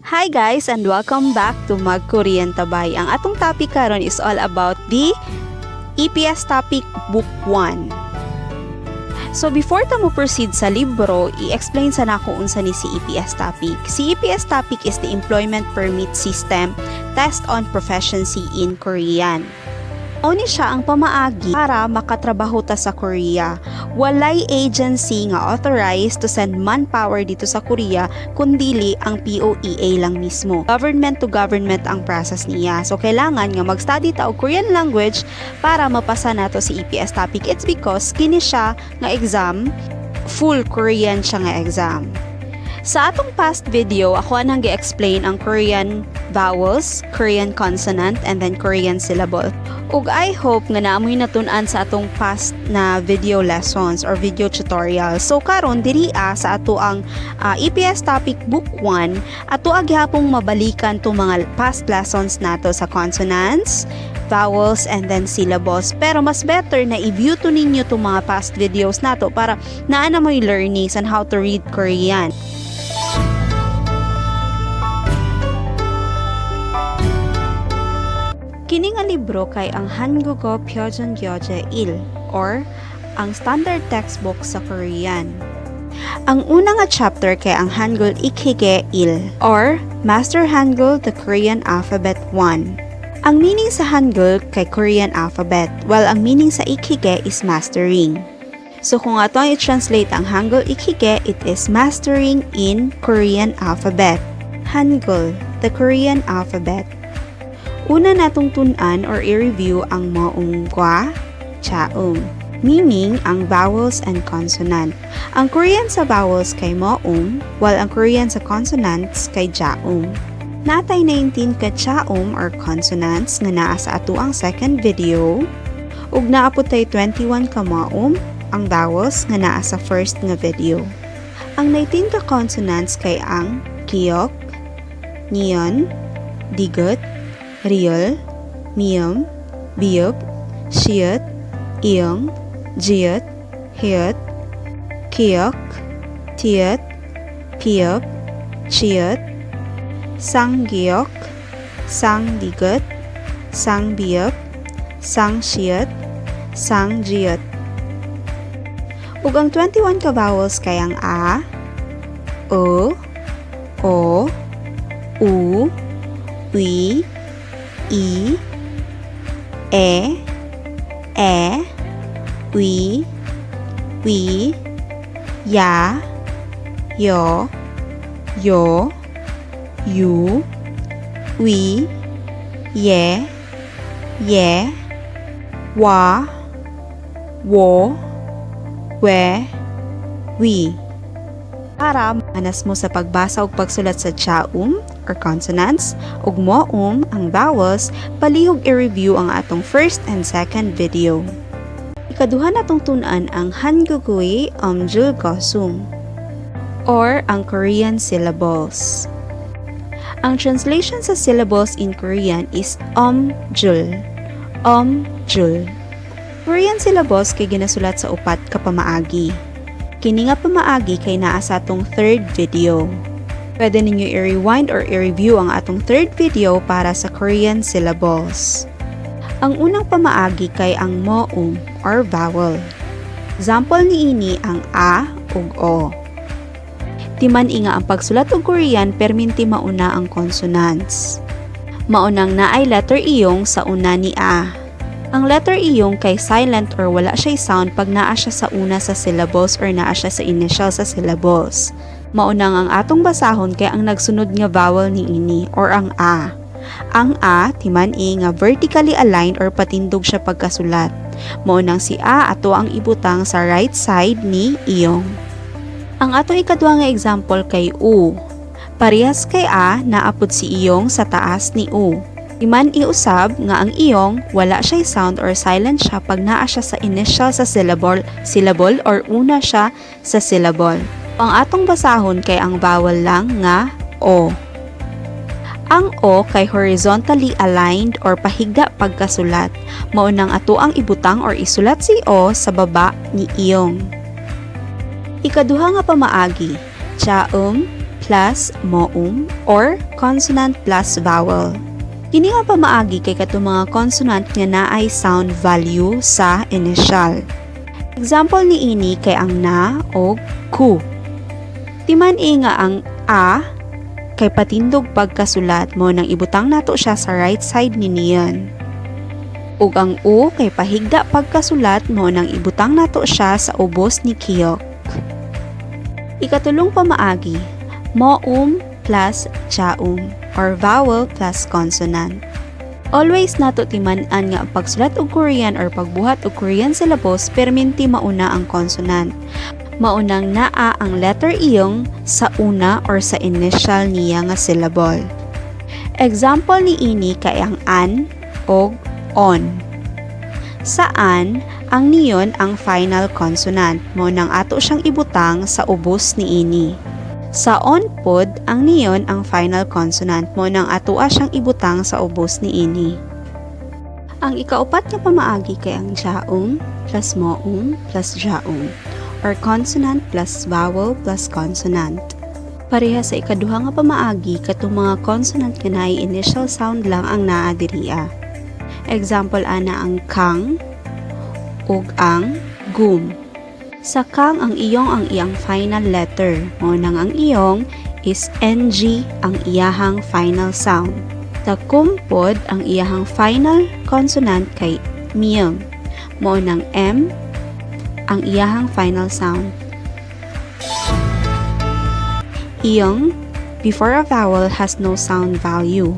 Hi guys, and welcome back to Mag Korean Tabay. Ang atong topic karon is all about the EPS topic book 1. So before ta mo proceed sa libro, i-explain sa nako unsa ni si EPS topic. Si EPS topic is the Employment Permit System Test on Proficiency in Korean. Mao ni siya ang pamaagi para makatrabaho ta sa Korea. Walay agency nga authorized to send manpower dito sa Korea kundili ang POEA lang mismo. Government to government ang process niya. So kailangan nga mag-study ta og Korean language para mapasa nato si EPS topic. It's because kini siya nga exam, full Korean siya nga exam. Sa atong past video, ako anang gi-explain ang Korean vowels, Korean consonant, and then Korean syllable. Ug I hope nga naamoy natun-an sa atong past na video lessons or video tutorial. So karon diri sa ato ang EPS topic book 1, ato gihapong mabalikan tong mga past lessons nato sa consonants, vowels, and then syllables. Pero mas better na i-view to ninyo tong mga past videos nato para naa na mo'y learnings on how to read Korean. Kini nga libro kay ang Hangugo Pyojun Gyoje 1 or ang standard textbook sa Korean. Ang una nga chapter kay ang Hangul Ikhige 1 or Master Hangul, the Korean Alphabet 1. Ang meaning sa Hangul kay Korean alphabet, while ang meaning sa Ikhige is mastering. So kung ato ang i-translate ang Hangul Ikhige, it is mastering in Korean alphabet. Hangul, the Korean alphabet. Una natong tun-an or i-review ang moumgwa chaum, meaning ang vowels and consonant. Ang Korean sa vowels kay moum, while ang Korean sa consonants kay jaum. Natay 19 ka chaum or consonants nga naa sa ato ang second video, ug naa pod tay 21 ka moum ang vowels nga naa sa first nga video. Ang 19 ka consonants kay ang kiyok, niyon, digot, riol, miyom, biyop, siyot, iyong, jiyot, hiyot, kiyok, tiyot, piyop, chiyot, sanggiyok, sangdigot, sangbiyop, sangsiyot, sangjiyot. Ug ang 21 ka vowels kay ang a, o, o, u, ui, i, e, e, ui, wi, ya, yo, yo, yu, wi, ye, ye, wa, wo, we, wi. Para manas mo sa pagbasa ug pagsulat sa chaum or consonants ug moum ang vowels, palihog i-review ang atong first and second video. Ikaduha natong tun-an ang Hangugoy Omjul Gosum or ang Korean syllables. Ang translation sa syllables in Korean is omjul. Omjul. Korean syllables kay ginasulat sa upat ka pamaagi. Kini nga pamaagi kay naa sa atong third video. Pwede ninyo i-rewind or i-review ang atong third video para sa Korean syllables. Ang unang pamaagi kay ang moum or vowel. Example niini ang a ug o. Timan-i nga ang pagsulat og Korean, perminti mauna ang consonants. Maunang naay letter iyong sa una ni a. Ang letter iyong kay silent or wala siya'y sound pag naa siya sa una sa syllables or naa siya sa initial sa syllables. Maunang ang atong basahon kay ang nagsunod nga vowel niini or ang a. Ang a, timan-i nga vertically aligned or patindog siya pagkasulat. Maunang si a ato ang ibutang sa right side ni iyong. Ang atong ikaduha nga example kay u. Parehas kay a, naa pod si iyong sa taas ni u. Timan-i usab nga ang iyong wala siya'y sound or silent siya pag naa siya sa initial sa syllable or una siya sa syllable. Ang atong basahon kay ang vowel lang nga o. Ang o kay horizontally aligned or pahigda pagkasulat. Maunang ato ang ibutang or isulat si o sa baba ni iyong. Ikaduha nga pamaagi, chaum plus 모음 or consonant plus vowel. Kini nga pamaagi kay katong mga consonant nga naay sound value sa initial. Example niini kay ang na o ku. Timan-i nga ang a kay patindog pagkasulat, mao nang ibutang nato siya sa right side ni niyon. Ug ang u kay pahigda pagkasulat, mao nang ibutang nato siya sa ubos ni 기역. Ikatulong pamaagi, 모음 plus 자음 or vowel plus consonant. Always nato timan-an nga ang pagsulat og Korean or pagbuhat og Korean syllables, perminti mauna ang consonant. Mao nang naa ang letter iyong sa una or sa initial niya nga syllable. Example niini kay ang 안 og 온. Sa 안, ang 니은 ang final consonant, mao nang ato siyang ibutang sa ubos niini. Sa 온 pod, ang 니은 ang final consonant, mao nang atoa siyang ibutang sa ubos niini. Ang ikaupat nga pamaagi kay ang 자음 plus 모음 plus 자음 or consonant plus vowel plus consonant. Pareha sa ikaduha nga pamaagi, katong mga consonant nga naay initial sound lang ang naa diriya. Example ana ang 강 ug ang 금. Sa 강, ang iyong ang iyang final letter. Mao nang ang iyong is ng ang iyahang final sound. Sa 금 pod, ang iyahang final consonant kay 미음. Mao nang M ang iyahang final sound. 이응 before a vowel has no sound value.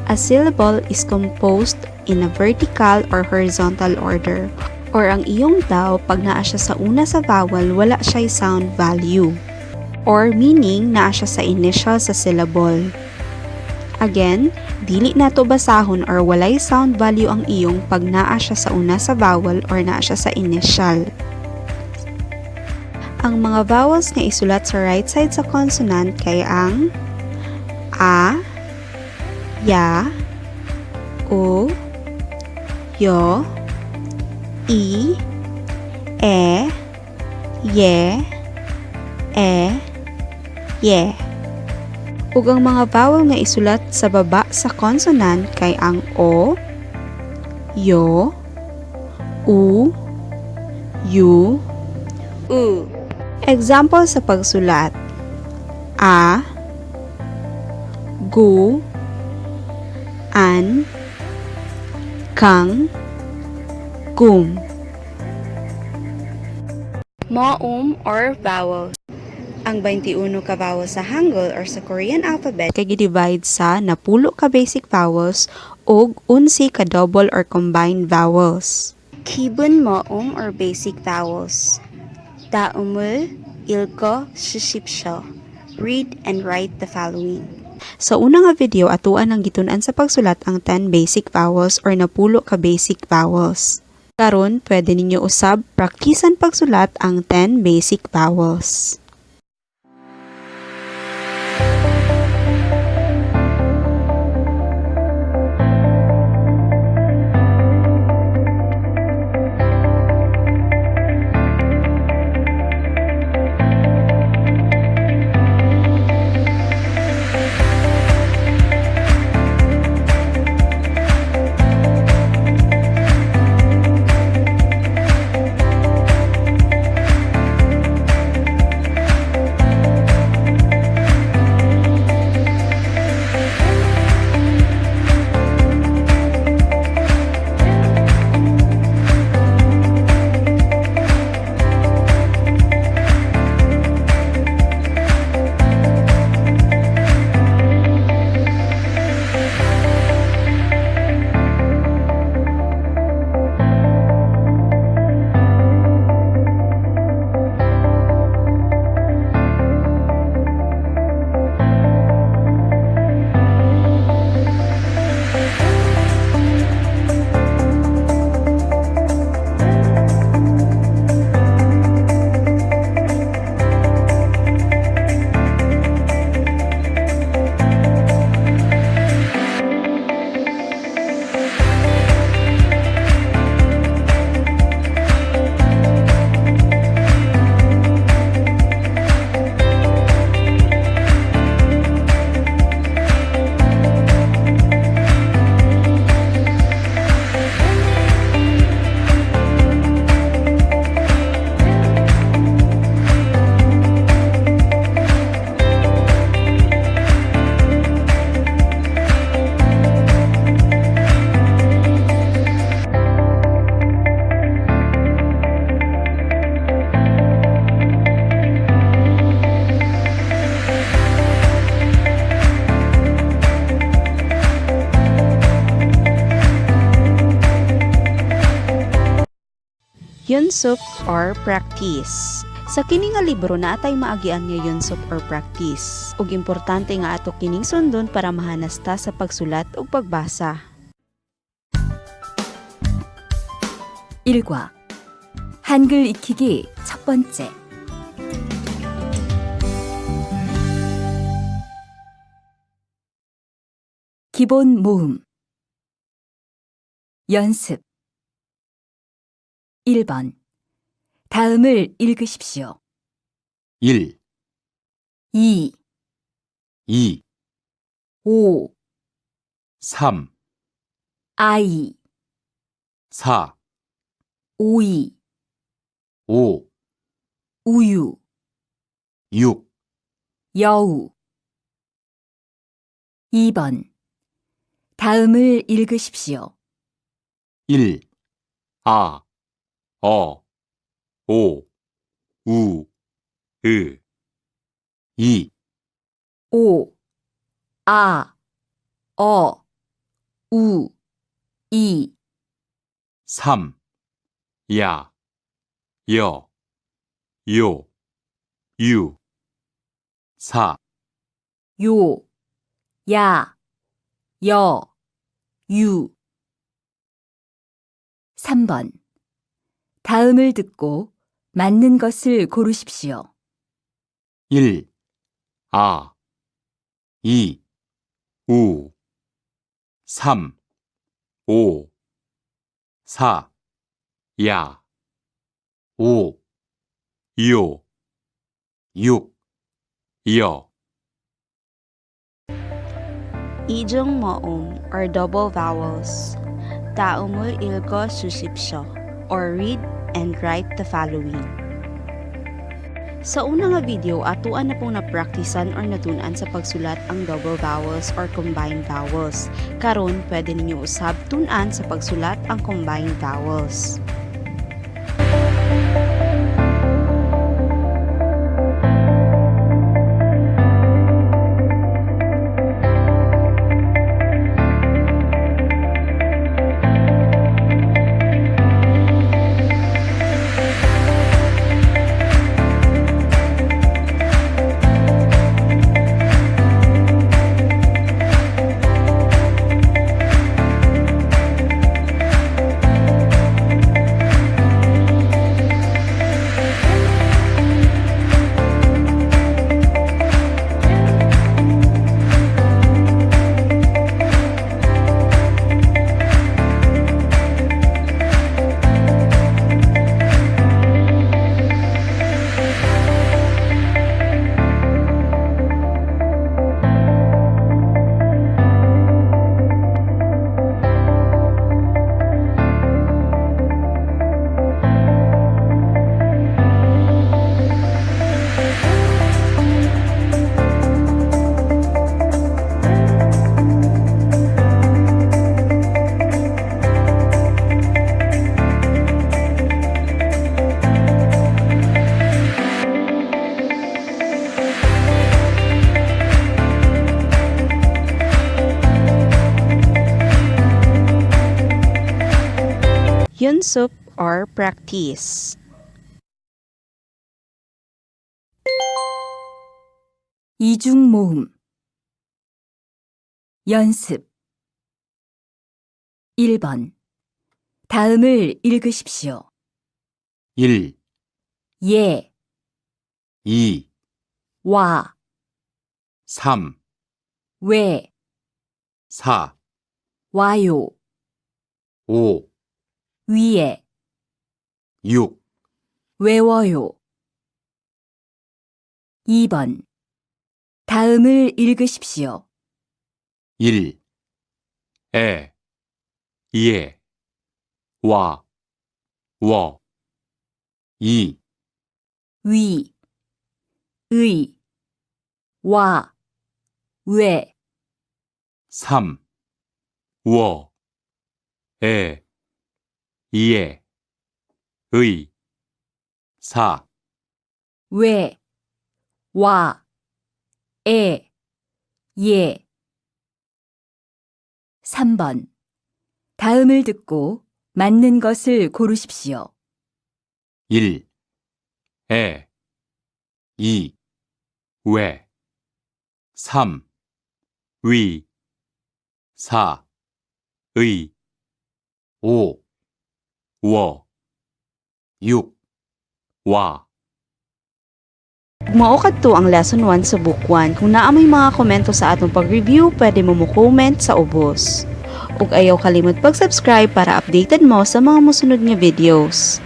A syllable is composed in a vertical or horizontal order. Or ang iyong daw, pag naa siya sa una sa vowel, wala siya'y sound value. Or meaning, naa siya sa initial sa syllable. Again, dili nato basahon or walay sound value ang iyong pag naa siya sa una sa vowel or naa siya sa initial. Ang mga vowels nga isulat sa right side sa consonant kay ang a, ya, u, 여, 이, 에, 예, 애, 예. Ug ang mga vowel nga isulat sa baba sa consonant kay ang o, 여, u, 유, 우, Example sa pagsulat: A, 구, 안, 강, 금. 모음 or vowel. Ang 21 ka vowels sa Hangul or sa Korean alphabet kay gi-divide sa 10 ka basic vowels ug 11 ka double or combined vowels. 기본 모음 or basic vowels. 다음을 읽어 쓰십시오. Read and write the following. Sa una nga video, atuan ang gitun-an sa pagsulat ang 10 basic vowels or 10 ka basic vowels. Karon, pwede ninyo usab praktisan pagsulat ang 10 basic vowels. 연습 or practice. Sa kini nga libro naa tay maagian nga 연습 or practice. Ug importante nga ato kining sundon para mahanas ta sa pagsulat ug pagbasa. 1과 한글 익히기 첫 번째. 기본 모음. 연습. 1번. 다음을 읽으십시오. 1, 2, 2, 5, 3, 아이, 4, 오이, 5, 우유, 6, 여우. 2번. 다음을 읽으십시오. 1, 아, 어, 오, 우, 으, 2, 오, 아, 어, 우, 이, 3, 야, 여, 요, 유, 4, 요, 야, 여, 유. 3번. 다음을 듣고 맞는 것을 고르십시오. 1, 아, 2, 우, 3, 5, 4, 야, 5, 요, 6, 여. 이중 모음 or double vowels. 다음을 읽어 주십시오 or read and write the following. Sa una nga video, atuan na pong napraktisan or natun-an sa pagsulat ang double vowels or combined vowels. Karon, pwede ninyo usab tun-an sa pagsulat ang combined vowels. 연습 or practice. 이중 모음. 연습. 1번. 다음을 읽으십시오. 1, 예, 2, 와, 3, 왜, 4, 와요, 5, 위에, 6, 외워요. 2번. 다음을 읽으십시오. 1, 에, 예, 와, 워, 2, 위, 의, 와, 왜, 3, 워, 에, 예, 의, 4, 왜, 와, 에, 예. 3번. 다음을 듣고 맞는 것을 고르십시오. 1, 에, 2, 외, 3, 위, 4, 의, 5, 워, 6, 와. Mao kadto ang lesson 1 sa book 1. Kung naa may mga komento sa atong pag-review, pwede mo mo comment sa ubos. Ug ayaw kalimot pag-subscribe para updated mo sa mga mosunod nga videos.